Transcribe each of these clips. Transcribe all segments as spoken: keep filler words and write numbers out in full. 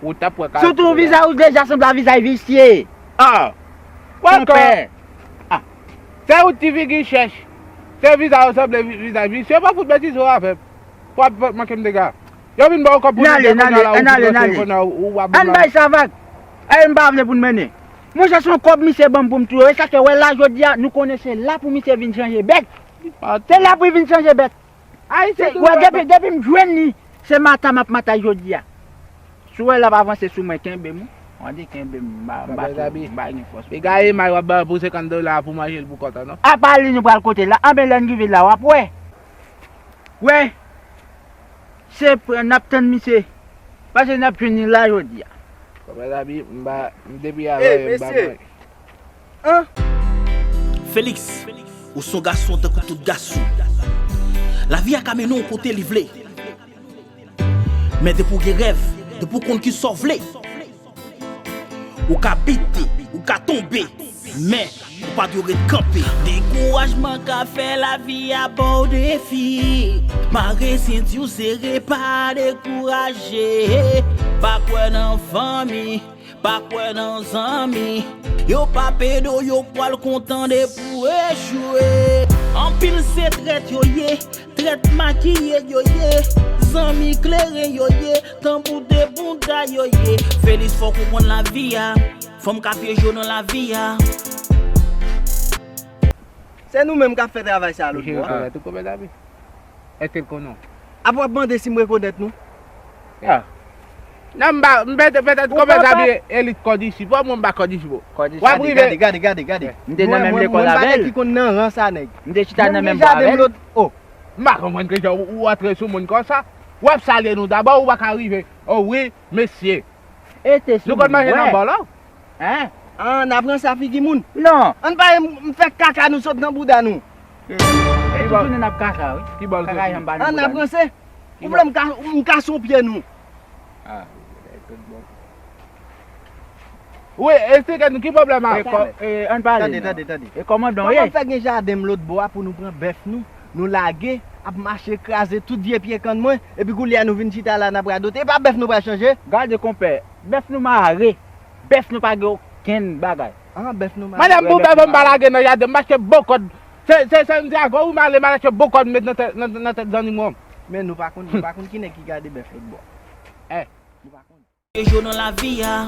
Ou t ap wè kalite. Sitou vizaj ou deja sanble a vizaj visye. Ah! Konpè. Ah! Se ou ti figi chèch. Se vizaj ou sanble vi- vizaj visye. Pa fout betize w avè m. W ap manke m dega. Yo vin ba w kòb pou n ale, n ale, n ale, n ale. Ann bay sa vag. E m pa vle pou n mennen. Monchè, se yon kòb misye ban m pou m touye w. E sa k fè, wè la, jodi a, nou konnen se la pou misye vin chanje bèt. Se la pou l vin chanje bèt. Ayisyen tou wè, depi, depi m jwenn li, se mata m ap matay jodi a. Si w wè l ap avanse sou mwen, kenbe m. Tande, kenbe m, m pa, m pa tou, m pa gen fòs. Piga e may w ap ba pou senkant dola pou manje l pou kont an, non? Apa li nou pral kote la? Anben lè n rive la, w ap wè. Wè. Se pran, n ap tann misye. Paske n ap jwenn li la jodi a. Kòmè zabi, m ba, m depi avè m ba mwen. Felix, ou se yon gason tankou tout gason. Lavi a ka mennen w kote li vle. Men depi w gen rèv, depi w konn kisa w vle, ou ka bite, ou ka tonbe, men ou pa dwe ret kanpe. Dekourajman ka fè lavi a ba w defi. Mare senti w sere, pa dekouraje. Pa kwè nan fanmi, pa kwè nan zanmi. Yo p ap ede w, yo pral kontan depi w echwe. Anpil se trèt yo ye, trèt makiye yo ye, zanmi kleren yo ye, tanbou de bouda yo ye. Felix, fòk ou konn lavi a. Fanm k ap pyeje w nan lavi a. Se nou menm k ap fè travay sa a lòt bò a. Tou kòmè zabi. Èske l konnen w? Apa w ap mande si m rekonèt nou? Ah. Non, m pa, m petèt, petèt kòmè zabi elit kòdisip. Wè mwen m pa kòdisip. W ap rive. Gade, gade, gade, gade. M te nan menm lekòl avè l. Mwen pa nèg ki konn nan ran sa, nèg. M te chita nan menm bò avè l. Oh. M pa konprann kijan ou, ou antre sou moun konsa. W ap salye nou dabò, ou pa ka rive. Oh wi, mesye. E te sou moun. Nou konn manje nan bò la? Hein? Ah, n ap ranse a figi moun? Non. Ann pa m fè kaka nou sot nan bouda nou. E tou tounen n ap kaka, wi. Kaka janm pa nan bouda nou. Ann ap ranse. Ou vle m ka, m kase yon pye nou? Ah, tout bon. Wi, esplike nou ki pwoblèm a. E kò-, e, ann pale, non. Tande, tande, tande. E kòmandan w ye? Kòman fè gen jaden m lòt bò a pou nou pran bèf nou, nou lage, ap mache kraze tout vye pye kann mwen, epi koulye a nou vin chita la n ap radote? E pa bèf nou pral chanje? Gade konpè, bèf nou mare. Bèf nou pa gen okenn bagay. Ah, bèf nou mare. Madanm, pou bèf m pa lage nan jaden, m achte bon kòd. Se, se, se m di a gwo wi, m ale, m al achte bon kòd, m met nan tèt, nan, nan tèt zannimo an. Men nou pa konn, nou pa konn ki nèg ki gade bèf lòt bò. Eh. Nou pa konn. Yo nan lavi a.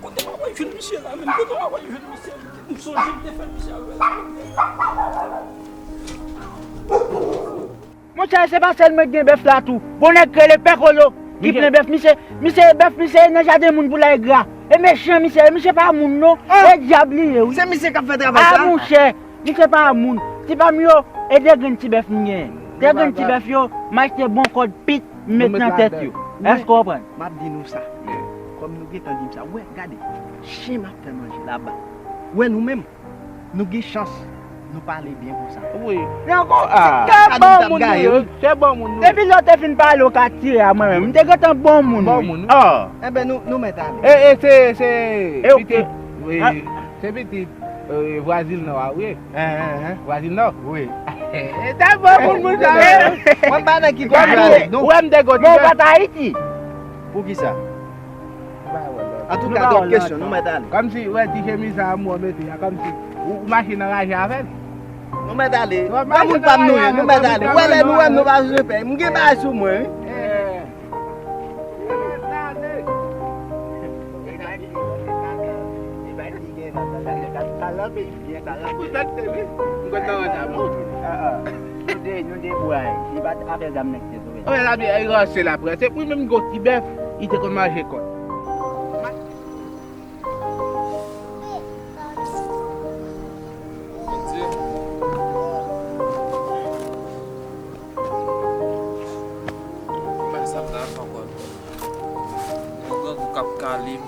Kote mwen jwenn misye la menm? Kote mwen jwenn misye? M sonje m te fè misye avè l. Monchè, se pa sèl mwen k gen bèf la tou. Gon nèg k rele Pè Kolo ki plen bèf misye. Misye, bèf misye nan jaden moun pou l al gra. E mechan misye ye, misye pa moun non. E dyab li ye, wi. Se misye k ap fè travay sa? Ah, monchè, misye pa moun. Ti pa m yo, e de grenn ti bèf m genyen. De grenn ti bèf yo, m achte bon kòd pit, m met nan tèt yo. Èske w konprann? M ap di nou sa. Kòm nou gentan di m sa, wè, gade, chen m ap fè manje laba. Wè nou menm, nou gen chans, nou pale byen konsa. Wi. Nan kon, ah. Se bon moun nou ye, wi. Se bon moun nou ye. Depi lè w te fin pale, w ka tire a mwen menm. M te gentan bon moun, wi. Bon moun, wi. Ah. Enben, nou, nou mèt ale. E, e, se, se pitit, wi, se pitit, e, vwazin nan a, wi. Hein, hein, hein. Vwazin nan? Wi. E, se bon moun, moun sa yo. Mwen pa nan ki konn pale, non. Ou wè m te gwo ti bèf. Men w pa t Ayiti. Poukisa? Antouka, dòt kesyon, nou mèt ale. Kòmsi, wè, ti chemiz sa a mwen mete a, kòmsi ou, ou mache nan raje avè l. Nou mèt ale. Granmoun pa m nou ye, nou mèt ale. Ou wè lè nou wè m, nou pa bezwen pè. M gen bagay sou mwen, wi. Eh. Ou tèt te, wi. M konn nan ranta, bon. Ah, ah. Nou de, nou de bway. Li pa t afè zam nèg te sove. Wè, la byen, e ranse la, prè. Se pou menm gwo ti bèf, li te konn manje kòd. Bondye. Mwen sa m nan ankò. Yon grangou k ap kale m.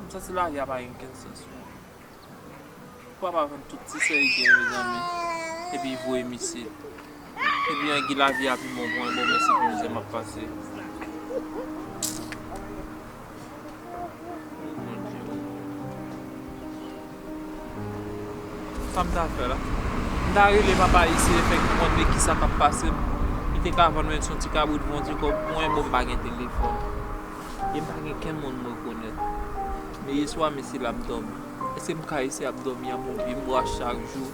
M santi lavi a pa gen okenn sans. Papa vann tout ti sè li genyen, mezanmi, epi voye m isit. Epi angi lavi a pi bon pou mwen, bon, men se pou mizè m ap pase. Bondye. Sa m ta fè la? M ta rele papa Isi e fè l konprann de kisa k ap pase m. Li te ka vann mwen yon ti kabrit pou yon ti kòb pou mwen, bon, m pa gen telefòn. E m pa gen kenn moun m rekonèt. Men yèswa, mesye la ap dòmi. Èske m ka eseye ap dòmi an, mon pye m bwa chak jou?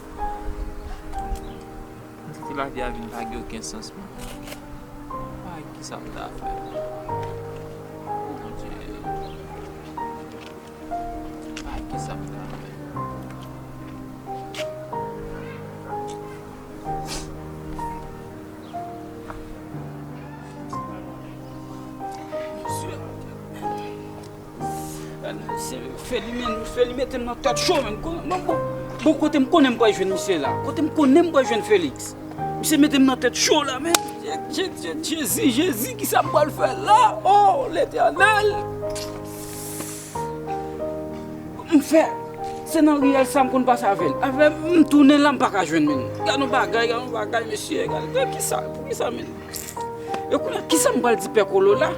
M santi lavi a vin pa gen okenn sans, mwen. Ay, kisa m ta fè? O Bondye. Ay, kisa m ta fè? Feli, men, Feli mete m nan tèt cho, men. Bon, bon, bon, kote m konnen m pral jwenn misye la? Kote m konnen m pral jwenn Felix? Misye mete m nan tèt cho la, men. Je, je, je, Jezi, Jezi, kisa m pral fè la? O, Letènèl! M fè, se nan riyèl sa m konn pase avè l. Avè m tounen la, m pa ka jwenn, men. Gad yon bagay, gad yon bagay, mesye. Gad, gad kisa, poukisa, men? E kounye a, kisa m pral di Pè Kolo la?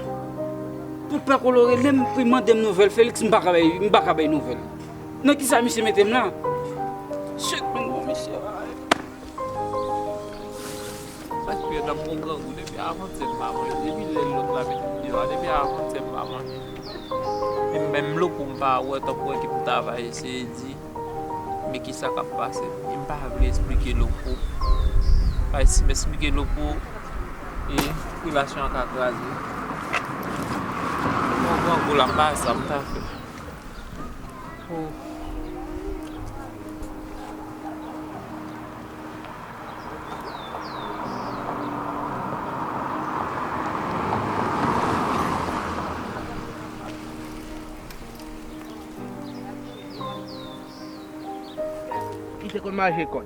Pou Pè Kolo rele m, pou mande m nouvèl Felix, m pa ka bay, m pa ka bay nouvèl. Nan kisa misye mete m la? Shit, men bon, mesye. Sa k fè n ap pran grangou depi avantyè m pa manje. Depi lè lòt la mete m deyò a, depi avantyè m pa manje. E menm lopo m pa wè, tankou wè ki m ta va eseye di. Men kisa k ap pase? E m pa vle esplike lopo. Paske si m esplike lopo, e relasyon an ka kraze. Bon, bon, bon, la, m pa sa m ta fè. Oh. Ki te konn manje kòd.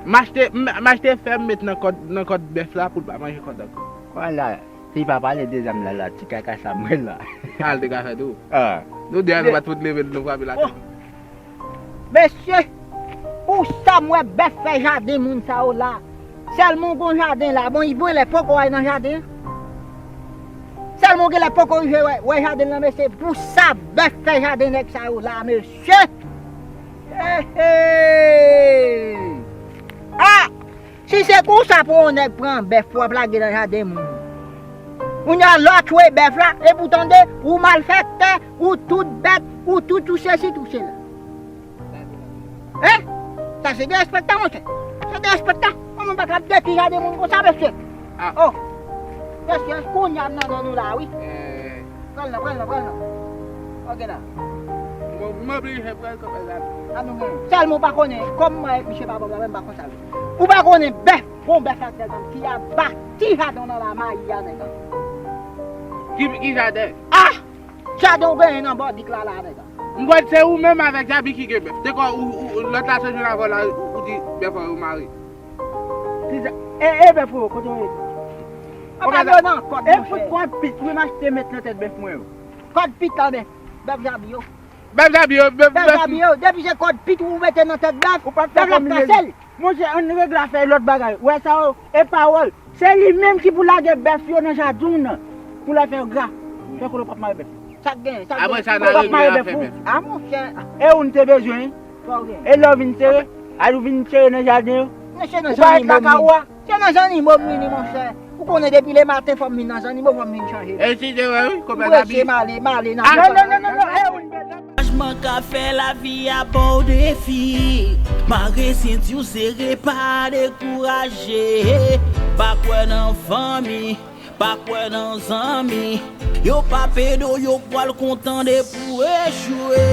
M achte, m, m achte fè m met nan kòd, nan kòd bèf la pou l pa manje kòd ankò. Kòman la? Si pa pale de zam la, la, ti kaka sa mwen la. Sa l te ka fè tou. Ah. Nou de a nou pa t fout leve l, nou frape l atè. Oh. Mesye, pou sa m wè bèf fè jaden moun sa yo la. Sèlman w gon jaden la, bon, Ibwen lè poko al nan jaden an. Sèlman w genlè poko rive wè, wè jaden lan, mesye, pou sa bèf fè jaden nèg sa yo la, mesye. Hey, hey! Ah! Si se konsa pou yon nèg pran bèf pou ap lage nan jaden moun. Kounye a lè w tchwe bèf la, epi w tande, ou malfektè, ou tout bèt, ou tout, tout sesi, tout sela. Hein? Sa se derespektan, monchè. Se derespektan. Kòman w pa ka detwi jaden moun konsa, mesye? Ah. Oh. Mesye, kounye a m nan men nou la, wi. Eh. Pran l nan, pran l nan, pran l nan. Ok la. Bon, m oblije pran l kanmenm la. A nou menm. Sèlman w pa konnen, kòm mwen avèk misye pa bon, mwen menm pa konsa. Ou pa konnen bèf, bon bèf la tèlman ki aba ti jaden w nan la mayi a, nèg an. Ki, ki jaden? Ah! Jaden w genyen nan bò dik la, la, nèg an. M kwè se ou menm avèk Jabi ki gen bèf. Dekò ou, ou, ou, lòt la se jwenn avè w la, ou, ou di bèf an yo mare. Ki sa? E, e, bèf ou, kote w ye? An pa yo nan kòd, monchè. E fout kòd pit, wi, m achte met nan tèt bèf mwen yo. Kòd pit la, men. Bèf Jabi yo. Bèf Jabi yo, bèf, bèf Jabi yo. Depi se kòd pit ou mete nan tèt bèf, bèf la pase l. Monchè, ann regle afè lòt bagay. Wè sa yo, e pawòl. Se li menm ki pou lage bèf yo nan jaden w nan, pou l al fè yo gra. Fè kote w p ap mare bèf. Sa k gen, sa k gen. Apre sa, n a regle afè bèf. A, monchè. E ou n te bezwen, wi. Sa w gen. E lè w vin sere, al ou vin sere nan jaden yo. Ou pa ret lakay ou a. Se nan zannimo m vini, monchè. Ou konnen depi lematen fò m vin nan zannimo, fò m vin chanje. E si se vre, wi, konpè Zabi. M prese, m ale, m ale nan... Non, non, non, non, non, e ou n bezwen. Chanjman ka fè lavi a ba w defi. Mare senti w sere, pa dekouraje. Pa kwè nan fanmi, pa kwè nan zanmi. Yo p ap ede w, yo pral kontan depi w echwe.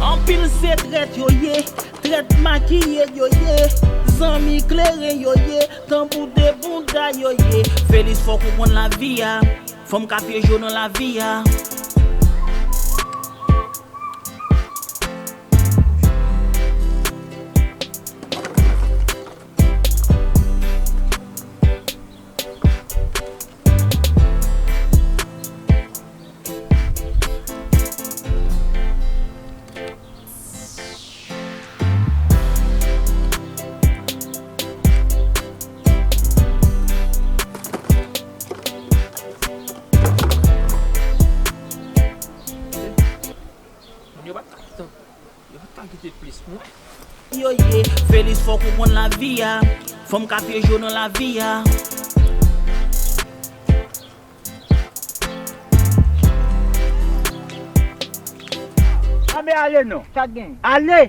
Anpil se trèt yo ye, trèt makiye yo ye. Zanmi kleren yo ye, tanbou de bouda yo ye. Felix, fò w konprann lavi a. Fanm ka pyeje w nan lavi a. Yo pa t ka kite plis mwen. Yo ye, Felix fòk ou konn lavi a. Fanm k ap pyeje w nan lavi a. Anben ale non. Sa k gen? Ale!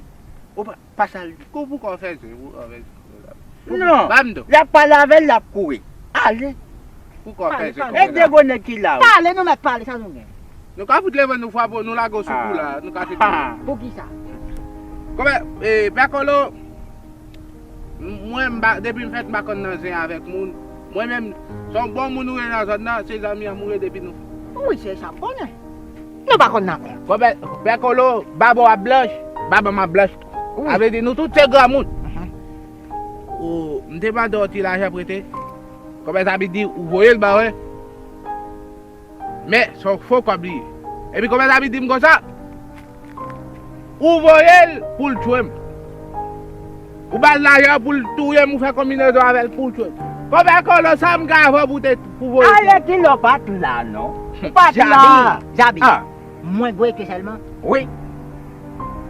Ou pa, pa sa l di. Kou pou kò fè zye, pou kò fè zye. Non. Ba m do. L ap pale avè l, l ap kouri. Ale. Pou kò fè zye. E de gwo nèg ki la. Pale, nou mèt pale, sa nou gen? Nou ka fout leve nou fwape, nou lage w sou kou la, nou ka fini. Poukisa? Kòmè, e, Pè Kolo, m-, mwen, m pa, depi m fèt, m pa konn nan zen avèk moun. Mwen menm, se yon bon moun ou ye nan zòn nan, se zanmi an m ou ye depi nou. Wi, se sa m konnen. Nou pa konn nan zen. Kòmè, Pè Kolo, bab ou ap blanch, bab mwen ap blanch tou. Wi. Sa vle di nou tout se granmoun. Mhm. Ou, m te mande w ti lajan prete. Kòmè Zabi di, ou voye l ba mwen. Men, se yon fo kòb li ye. Epi kòmè Zabi di m konsa, ou voye l pou l tchwe m. Ou ba l lajan pou l touye m, ou fè konbinezon avè l pou l tchwe m. Kòmè Kolo, sa m ka fè pou te, pou voye l? Ale kilòpat la non. Ou pa t la. Zabi. Zabi. Ah. Mwen voye ke sèlman? Wi.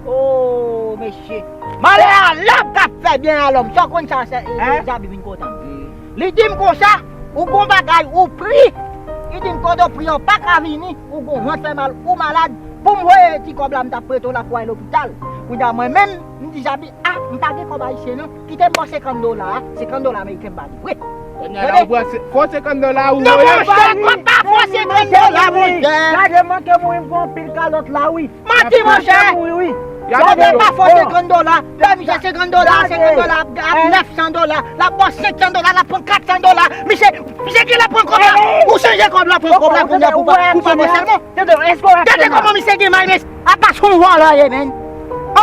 Oh, mesye. Malè a lòm k ap fè byen a lòm. Sa w konn sa, se, e, Zabi vin kontan m. Li di m konsa, ou gon bagay, ou pri. Li di m kote w pri an pa ka vini, ou gon vant fè mal, ou malad. Pou m voye ti kòb la, m t ap prete w la pou w al lopital. Kounye a mwen menm, m di Zabi, a, m pa gen kòb ayisyen non. Kite m ba w senkant dola a, senkant dola ameriken m ba li. Wi. Kounye a la ou pran se-, fo senkant dola ou voye. Non, monchè, kòb pa fo senkant dola, monchè. Gade manke mouri m pran anpil kalòt la, wi. Manti, monchè. Gade pa fo senkant dola. Bay misye senkant dola, senkant dola ap, ap nèf san dola. L ap ba w senk san dola, l ap pran kat san dola. Misye, misye genlè pran kòb la. Ou chanje kòb la, pran kòb la, kounye a pou pa, pou pa bon sèlman. Tande, èske w ap fè mal? Gade kòman misye gen may, men apa se yon vòlò ye, men.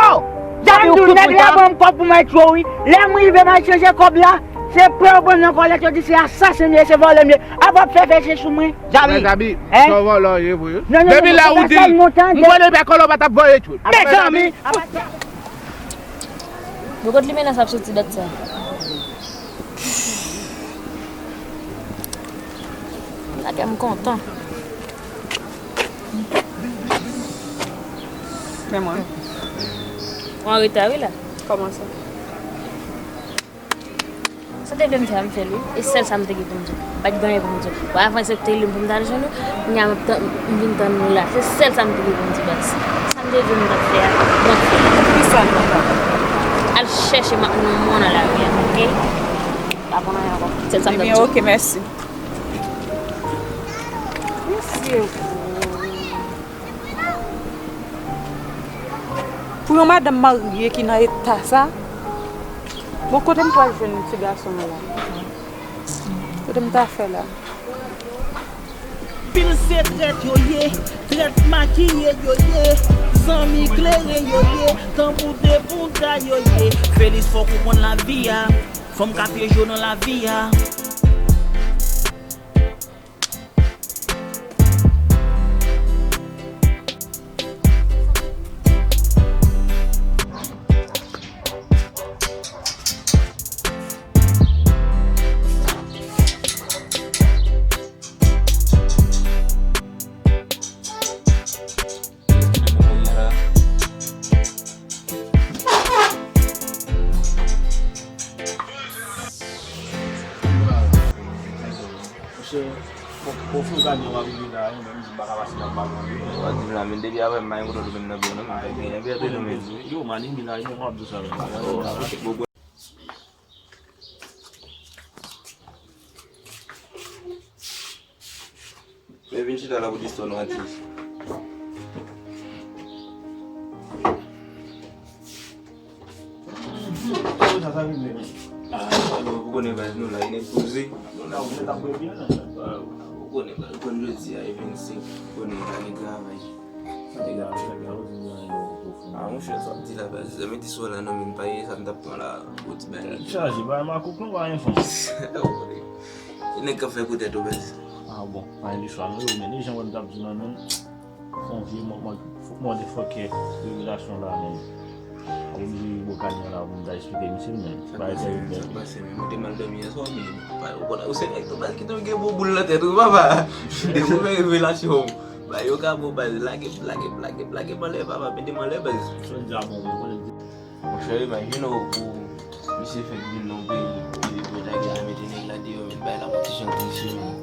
Oh! Zabi, ou fout mwen sa. Nèg la ban m kòb pou m al tchwe w, wi. Lè m rive, m al chanje kòb la. Se pran yo pran nan kòlèt, yo di se asasen m ye, se vòlè m ye. Apa w ap fè fè je sou mwen? Zabi. Men Zabi, se yon vòlò w ye vre. Non, non, non, depi lè ou di, m konnen Pè Kolo pa t ap voye tchwe. Mezanmi! Bon, kot Limena sa ap soti dat sa? Lagè m kontan. Men mwen. Ou an reta wi la. Kòman sa? Sa te vle m fè a, m fè l wi. E sèl sa m te gen pou m di w. M pa t gen anyen pou m di w. Bon, avan se te li m pou m t al jwenn ou. Kounye a m ap tann, m vin tann ou la. Se sèl sa m te gen pou m di baz. Sa m te di w m t ap fè a, m ap fè l. Kisa nou t ap fè? Al chèche mak non mwen nan lari a, oke? Pa konn anyen ankò. Sèl sa m t ap di w. Ebyen, oke, mèsi. Mesye, pou yon madanm marye ki nan eta sa, bon, kote m pral jwenn ti gason an la? Kote m ta fè la? Pil se trèt yo ye, trèt makiye yo ye, zanmi klere yo ye, tanbou de bouda yo ye. Felix fòk ou konn lavi a, fanm k ap pyeje w nan lavi a. Monchè, fòk, fòk ou gade w ap rive la, yon menm di m pa ka pase nan balon. Ou pa di m la, men depi apre m pa gen kote w menm nan biro non, men fè gen, epi apre nou menm. Yo, m anime la, yon w ap di sa la. Oh, ok, bon, bon. Men vin chita la pou distwa nou atis. Sa, sa vin menm. Ah, ou konnen baz nou la, e nèg poze. Nou la, ou fèt ap bwè byen la. Ou konnen baz, ou konn jodi a, e vennsenk, ou konnen, ane travay. Sa te gade, sa gade, ou di nou anyen pwofon. Ah, monchè, sa w ap di la, baz. Mete sou la, non, men pa ye, sa m t ap pran la, ou ti bagay. Tèt chaje, pa makout non, pa enfans. Ou konnen. E nèg k ap fè koutèt ou, baz. Ah, bon, pa gen de chwa, non, yo, men, e jan w wè m t ap di w la, non. Fon vye mò-, mò-, motherfucker revelasyon la, men. Ap oblije rive bò kanyon la pou m ta esplike misye, men. Sa pase, sa pase, men. Mwen te mal dòmi yè swa, men. Ou se nèg tou baz ki tou gen bon boul nan tèt ou, papa. Depi w fè revelasyon. Ba yo ka bon baz, lage, lage, lage, lage m anlè, papa, mete m anlè baz. Sou di a bon, mwen konnen. Monchè, imajine w pou misye fèk vin nan yon peyi, epi pou lage a mete nèg la deyò, men bay la yon ti jan glisye, men.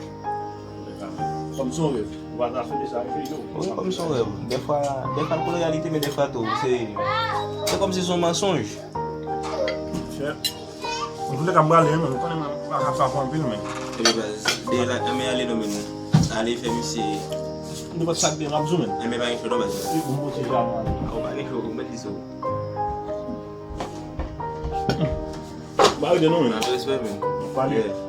Kòm se yon rèv. Ou pa ta fè de sa, reflechi w. Wi, kòm se yon rèv. Dèfwa, dèfwa l pou reyalite, men dèfwa tou, se, se kòm si se yon mansonj. Chè. Antoulèka, m prale, men ou konnen mwen pa ka frape anpil, men. Ebyen, baz, dèyè la, anmen ale non, men. Ale fè misye. Nenpòt sa k gen, m ap zoom in. Anmen pa gen cho non, baz. Wi, bon, bon, ti jan, mwen ale. A, ou pa gen cho, ou mèt di sa. Ba, ou di non, men. Nan respè, men. Ou pale. Yeah.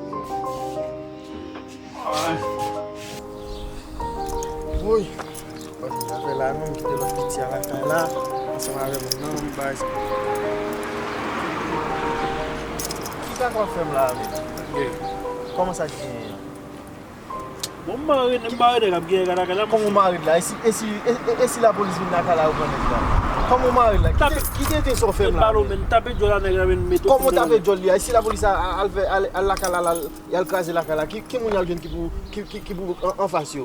Woy. Bon, m t ap fè la non, m kite lòt piti a lakay la, ansanm avè moun nan, m bay sa. Ki sa k w ap fè m la, men? Kòman sa k genyen an? Bon, m mare, m mare nèg ap genyen lakay la. Kòman w mare l la? E si, e si, e, e, e si lapolis vin lakay la, yo pran nèg la? Kòman w mare l la? Kite, kite te sa w fè m la, men. Tape djòl a nèg la, men, mete w. Kòman w tape djòl li a? E si lapolis a, a, al fè, al, al lakay la, al, y al kraze lakay la, ki, ki moun y al jwenn ki pou, ki, ki, ki pou an, anfas yo?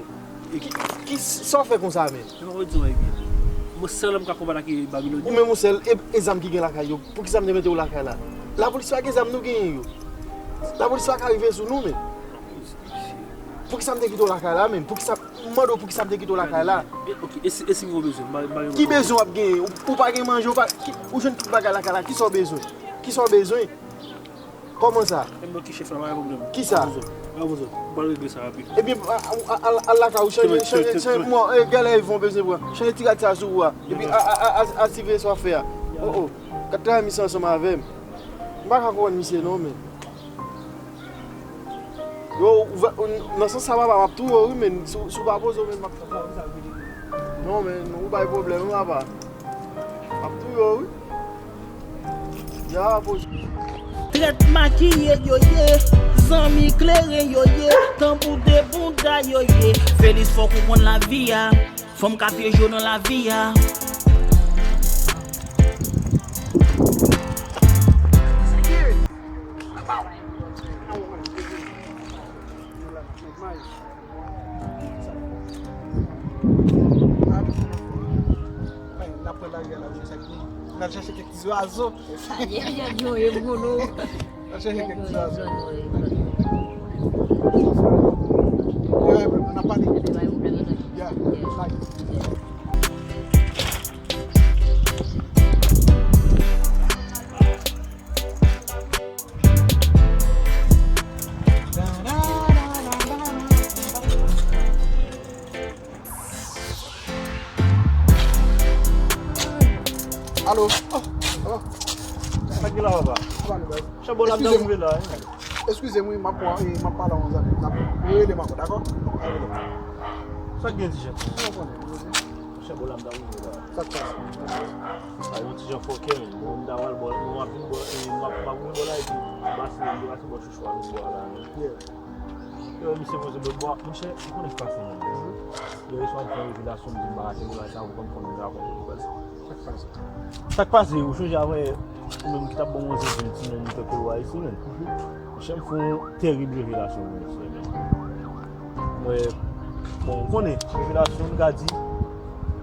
Ki, ki, sa w fè konsa, men? Men mwen di w, ebyen. Mwen sèl m ka konbat ak Babilòn yo. Ou menm ou sèl, e, e zam ki gen lakay yo. Poukisa m te mete w lakay la? Lapolis pa gen zam, nou genyen yo. Lapolis pa ka rive sou nou, men. Poukisa m te kite w lakay la, men? Poukisa, m mande w poukisa m te kite w lakay la? E, ok, e si, e si m gen yon bezwen, m pa, m pa gen. Ki bezwen w ap genyen? Ou, ou pa gen manje, ou pa, ki, ou jwenn tout bagay lakay la, kisa w bezwen? Kisa w bezwen? Kòman sa? E m ki chèf la, pa gen pwoblèm. Kisa? Pa gen bezwen. Pa gen bezwen. M pral regle sa rapid. Ebyen, a, a, a, al lakay ou, chanje, chanje, chanje, mwen, e, gèlè Yvon bezwen pran. Chanje ti rad sa sou ou a. Epi, a, a, a, a, a, siveye sa w ap fè a. O, o. Gad travay misye ansanm avè m. M pa ka konprann misye non, men. Yo, ouvè, nan sans sa, papa, m ap touye w, wi, men. Si w, si w pa poze w, men, m ap fè sa, sa vini. Non, men, ou bay pwoblèm, wi, papa. M ap touye w, wi. Ya, poze. Trèt makiye yo ye, zanmi kleren yo ye, tanbou de bounda yo ye. Felix, fòk ou konn lavi a, fanm k ap pyeje w nan lavi a. N ap pran lari a la, nou sa ki, n al chache kèk ti zwazo. Sa ye, ye, yo, ye, gounou. N al chache kèk ti zwazo. Yo, yo, n ap pale. Ya, like. Alo. Oh, oh. Sa ki la, papa? Kòman nou, baz? Chabon la, m ta rive la, hein. Eskize m, wi, m ap pran, e, m ap pale a yon zanmi. N ap rele m ankò, dakò? Sa k gen, ti chèf? Sa w konnen, wi. Chabon la, m ta rive la. Sa k pase? A, yon ti jan fòkè, men. Bon, m ta pral bò, bon, m ap vin bò, e, m ap, m ap vin bò la, epi m pase, m pase bò chouchou a, m bò la, men. Yeah. Yo, misye poze lòt bò, monchè, ou konnen k pase menm. Yo, yè swa m fè yon revelasyon, m di m pa ka kenbe bagay sa pou kòm fò m rakonte nou bagay sa. Sa k pase? Sa k pase, ou chonje avè ou menm ki t ap ban m yon zizin ti nonm pèp peyi a isi, men. Monchè, m fè yon tèrib revelasyon, monchè, men. Mwen, bon, ou konnen, revelasyon, m ka di,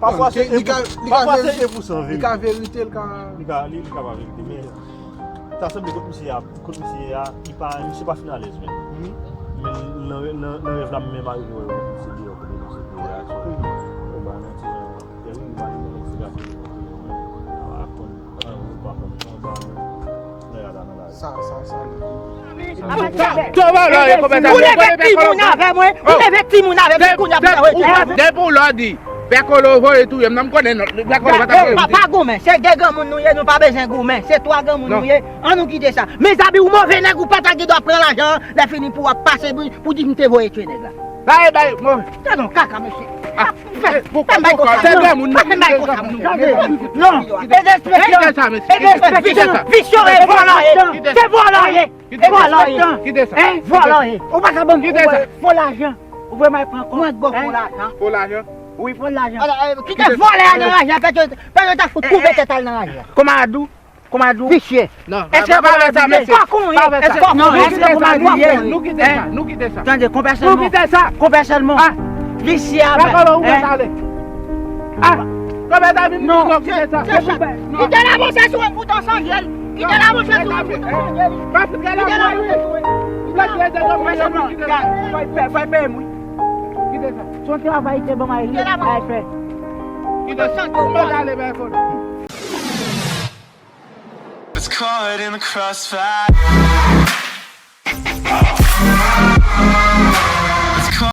pafwa se, li ka, li ka, pafwa se verite, li ka verite, li ka, li ka, li, li ka pa verite, men ta sanble kot misye a, kot misye a, li pa, misye pa fin alèz, men. Mhm. Men nan, nan, nan rèv la, m menm arive wè misye deyò kote misye te ye a, so, yo ba nan ti jan, tèrib, li pa gen nèg se gate li, men, a konn, a konn, pa konn, anba, nan yada, nan lari. Sa, sa, sa. Ou leve timoun avè mwen, ou leve timoun avè mwen, kounye a pou mwen wete. Depi w lò di, Pè Kolo voye touye m, nan m konnen non, Pè Kolo pa ta voye m. Pa goumen, se de granmoun nou ye, nou pa bezwen goumen, se twa granmoun nou ye, an nou kite sa. Mezanmi, ou move nèg, ou pa ta gen dwa pran lajan an, lè fini pou w ap pase pou, pou di m te voye tye nèg la. Bay, bay, move. Tande yon kaka, mesye. Ah, fè, fè m bay konsa. Se granmoun, non. Fè m bay konsa, non. Non. E derespektan. E derespektan. Visye, e vòlò ye. Se vòlò ye. Kite sa. Vòlò ye. Kite sa. Hein? Vòlò ye. Ou pa ka ban m fo lajan. Ou vle m al pran kòb? Mwen ba w fo lajan. Fo lajan? Wi, fo lajan. Ala, eh, kite vòlè a nan raje a, pètè, pètè ta fout koupe tèt al nan raje a. Kòman a dou? Kòman a dou? Visye. Non, èske pa vle sa, mesye. Kòkon ye. Èske kòkon ye? Nou kite sa, nou kite sa, nou kite sa. Tande, konpè sèlman. Nou kite sa. Konpè sèlman. Ah. Visye a. Lakòlò ou mèt ale. Ah, kòmè ta vin non, non, kite sa. Kite l avanse sou mwen pou w chanje l. Kite l avanse sou mwen pou w chanje l. Pa fout gade la. Ou mèt rete kòm yon moun kite sa. Fè peye m wi. Kite sa. Se yon travay te ban m al fè. Kite sa. Ou mèt ale bay fòn. It's caught in the crossfire.